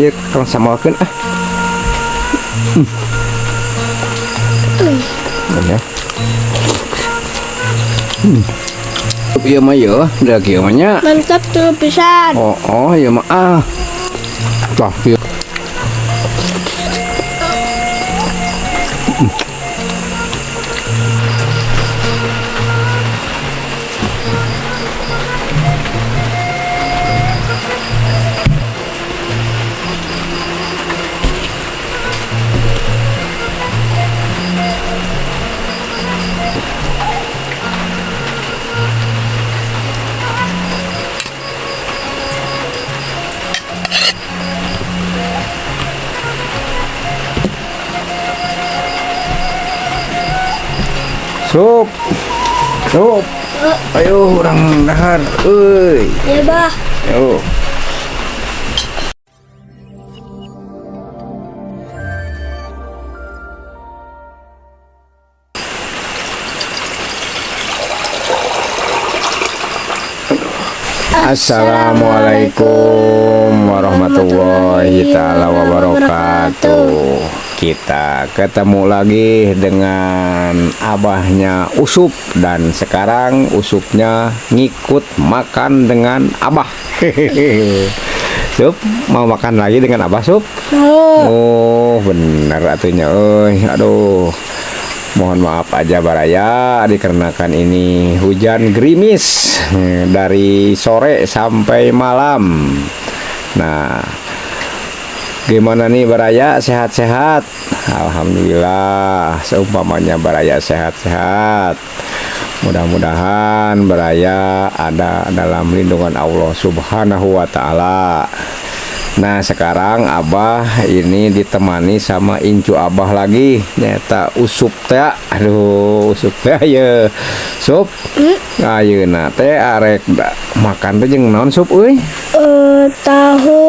Ieu kang samalkeun ah. Ya. Ieu mah ieu, da kieu mah nya. Mantap tuh pisan. Oh, oh ieu mah ah. Tah kieu. Sup. Sup. Ayo urang dahar euy. Ya, Bah. Yo. Assalamualaikum warahmatullahi taala wabarakatuh. Kita ketemu lagi dengan abahnya Usup, dan sekarang Usupnya ngikut makan dengan abah. Sup, mau makan lagi dengan abah, Sup? Mau. Oh, bener atunya euy. Aduh. Mohon maaf aja baraya, dikarenakan ini hujan gerimis dari sore sampai malam. Nah, gimana nih baraya, sehat-sehat? Alhamdulillah, seumpamanya baraya sehat-sehat. Mudah-mudahan baraya ada dalam lindungan Allah Subhanahu wa Ta'ala. Nah, sekarang abah ini ditemani sama incu abah lagi, nyata Usup teh. Aduh, Usup teh ye. Sup. Ayeuna teh arek makan teh jeung naon, Sup euy? Tahu,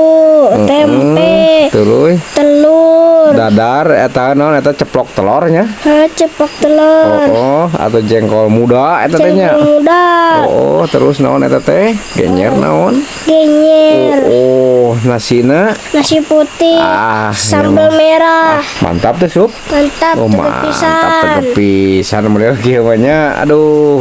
tempe, terus telur, dadar eta naon eta ceplok telurnya? Hah, ceplok telur. Oh, atau jengkol muda eta teh nya. Jengkol muda. Oh, terus naon eta teh? Genyer naon? Genyer. Oh, nasina? Nasi putih. Ah, sambal iya. merah. Ah, mantap teh, Sup. Mantap, oh, mantap pisan model kieu mah nya. Aduh,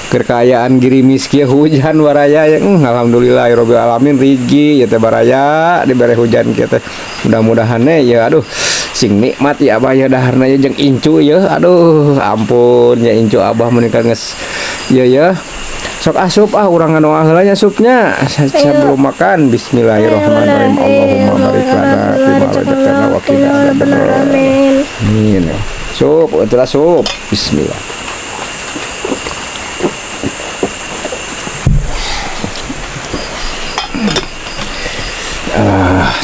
kekayaan girimis kieu hujan baraya ya. Alhamdulillah rabbil alamin riji ya teh baraya dibere hujan kieu teh. Mudah-mudahan ya aduh sing nikmat ya abah ya daharna ya jeung incu ya. Aduh, ampun ya incu abah menikah geus ya ya. Sok asup ah urang ngadoa heula nya supnya sebelum makan. Bismillahirrahmanirrahim. Allahumma barik lana fima razaqtana wa qina adzabannar. Amin. Sup, itulah sup. Bismillah.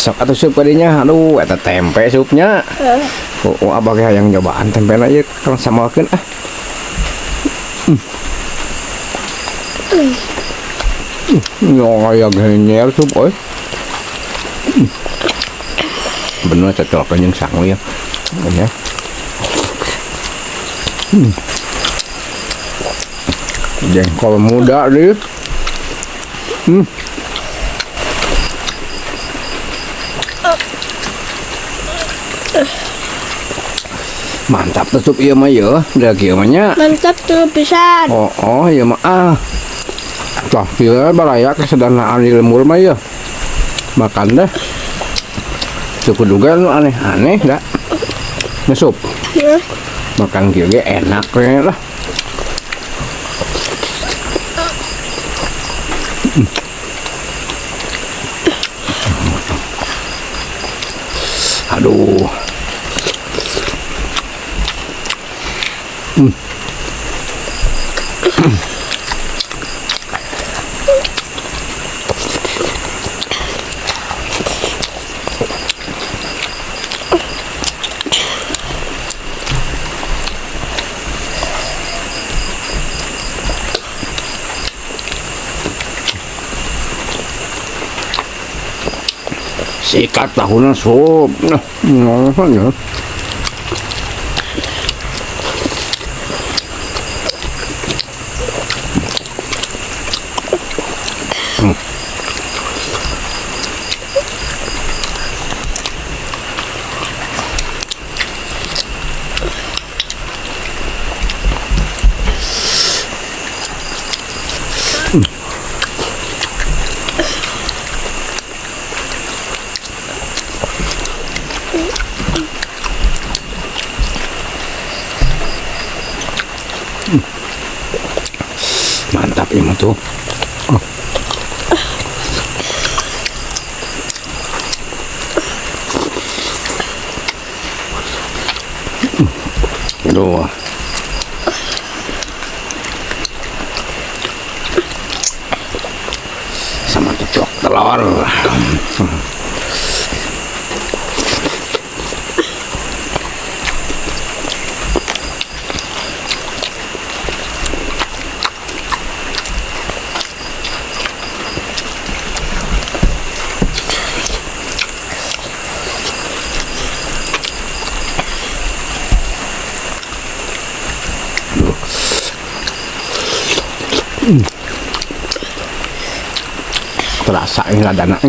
Sok atuh sup kadinya. Aduh, eta tempe supnya. Oh, abah ge hayang nyobaan tempena ieu kang samalkeun ah. Ya genyer sup euy. Bener cocok jeung sangu ya. Ya. Jengkol muda nih. Mantap tuh sup ieu mah ieu, da kieu mah nya. Mantap tuh pisan. Oh, oh ieu mah ah. Tah kieu baraya kesederhanaan di lembur mah ieu. Makan deh. Cukup juga nu aneh-aneh dah. Nyesup. Ya. Makan kieu ge enak we lah. Aduh. Sikat tahunan sup. Nah, ya. Ieu mah tuh. Oh. Aduh. Sama ceplok telur. Terasa ini ladana.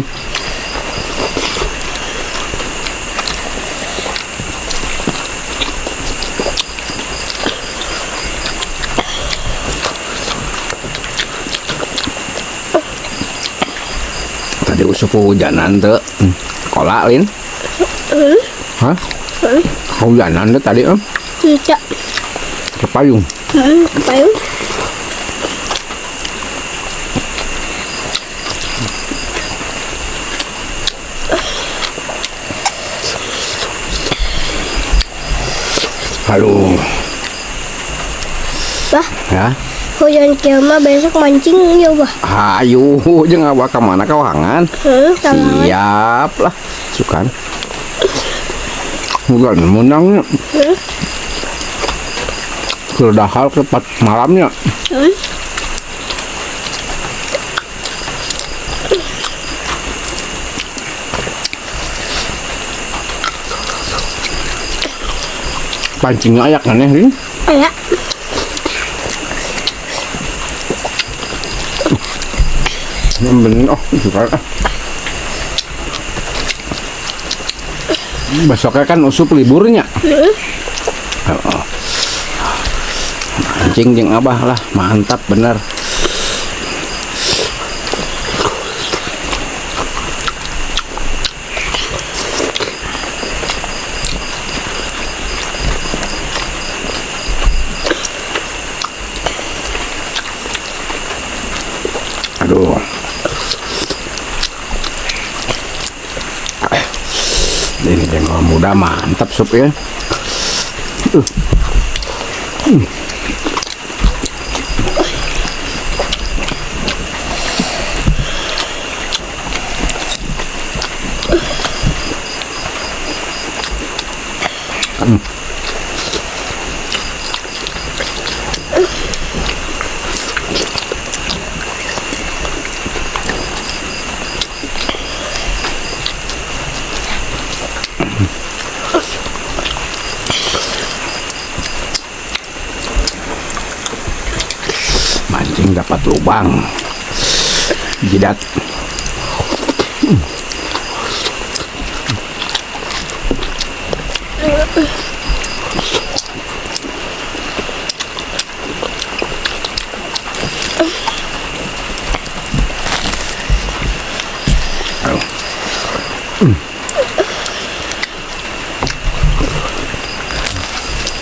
Tadi usup hujanan tuh. Kolak Lin. Hah? Hujanan tuh tadi. Tidak. Kepayung. Kepayung. Halo. Bah. Ya. Hujan kieu mah besok mancing ya, Bah. Hayu, jeung abah ka mana kawangan? Siap lah, sukan. Hujan menangnya. Keur dahar ke malamnya. Pancingnya ayak aneh nih. Ayak. Bener, oh suka. Besoknya kan usup liburnya. Oh. Mancing jeung abah lah, mantap bener. Aduh. Ini jengkol muda mantap sup ya. Mancing dapat lubang jidat.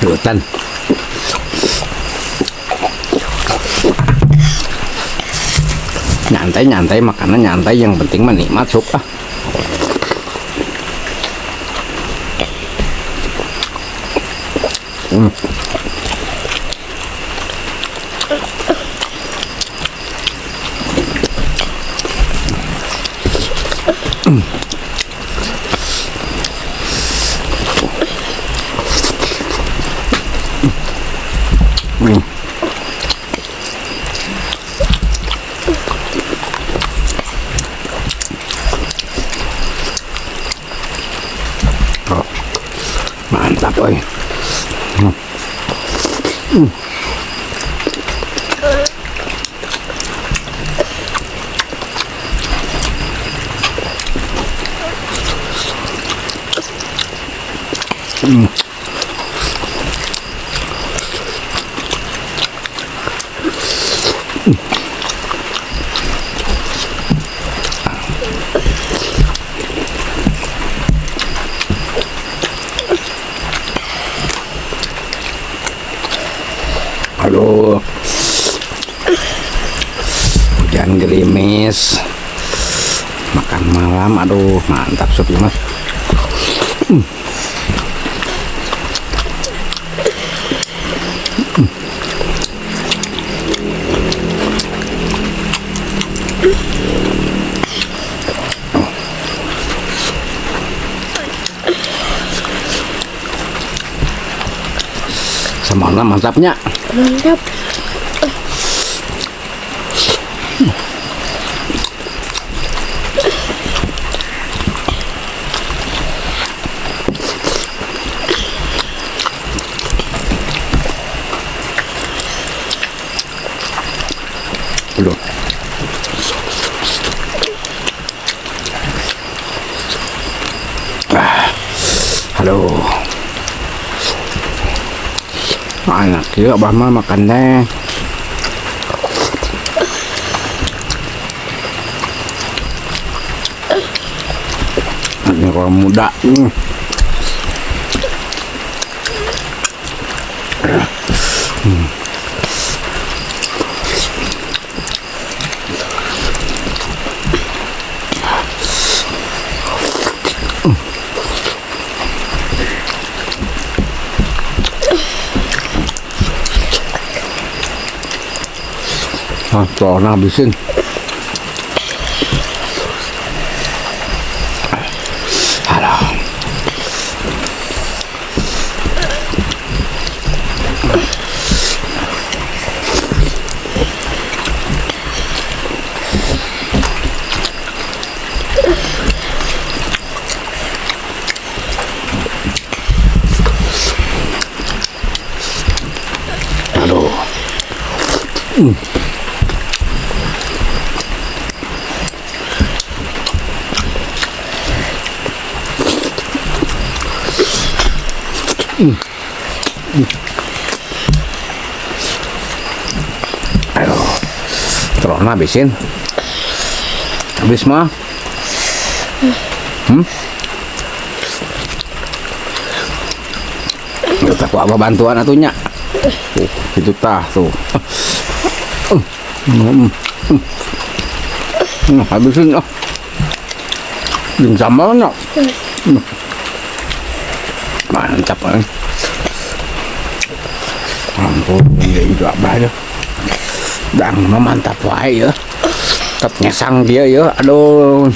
Hutan. Nyantai-nyantai, makanan nyantai, yang penting mah nikmat sup ah. Oh, mantap oi. Aduh. manis. Makan malam, aduh mantap sup mah. Sambalna mantapnya. Mantap. Aduh. Ah. Aduh. Enak ya abah mah makan teh. Ini kalau muda. Ah, telurnya habisin. Aduh. Aduh. Aduh, telurnya habisin. Habis mah. Tuh, aku apa bantuan atunya? Itu tah tuh. Habisin ah. Jeung sambalnya. Mantap eh. Ampun, ini itu abah ya. Dang mah mantap wae ya. Tetep ngesang dia ya. Aduh.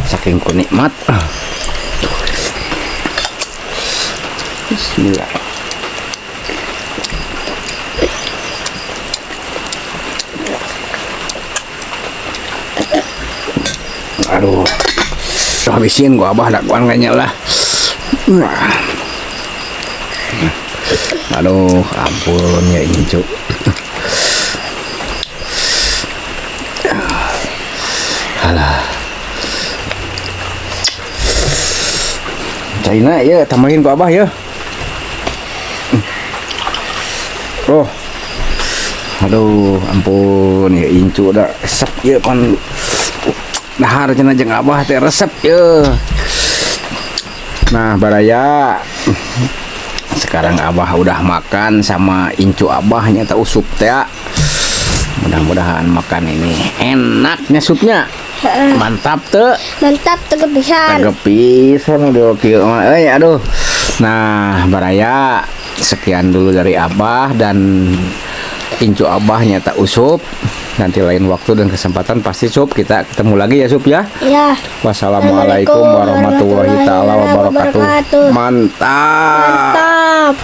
Saking ku nikmat. Bismillah. Aduh. Habisin gua abah dakuan kayaknya lah. Aduh, ampun ya incu. Alah. Caina ya tambahin ku abah ya. Oh. Aduh, ampun ya incu dah resep ya pan dahar cenah jeung abah teh resep ya. Nah, baraya. Sekarang abah udah makan sama incu abahnya tahu sup teh. Mudah-mudahan makan ini enaknya supnya. Mantap tuh. Mantap tegep pisan. Tegep pisan udah kieu mah euy aduh. Nah, baraya sekian dulu dari abah dan incu abahnya tak usup. Nanti lain waktu dan kesempatan pasti sup kita ketemu lagi ya sup ya. Ya. Wassalamualaikum warahmatullahi taala wabarakatuh. Mantap. Mantap.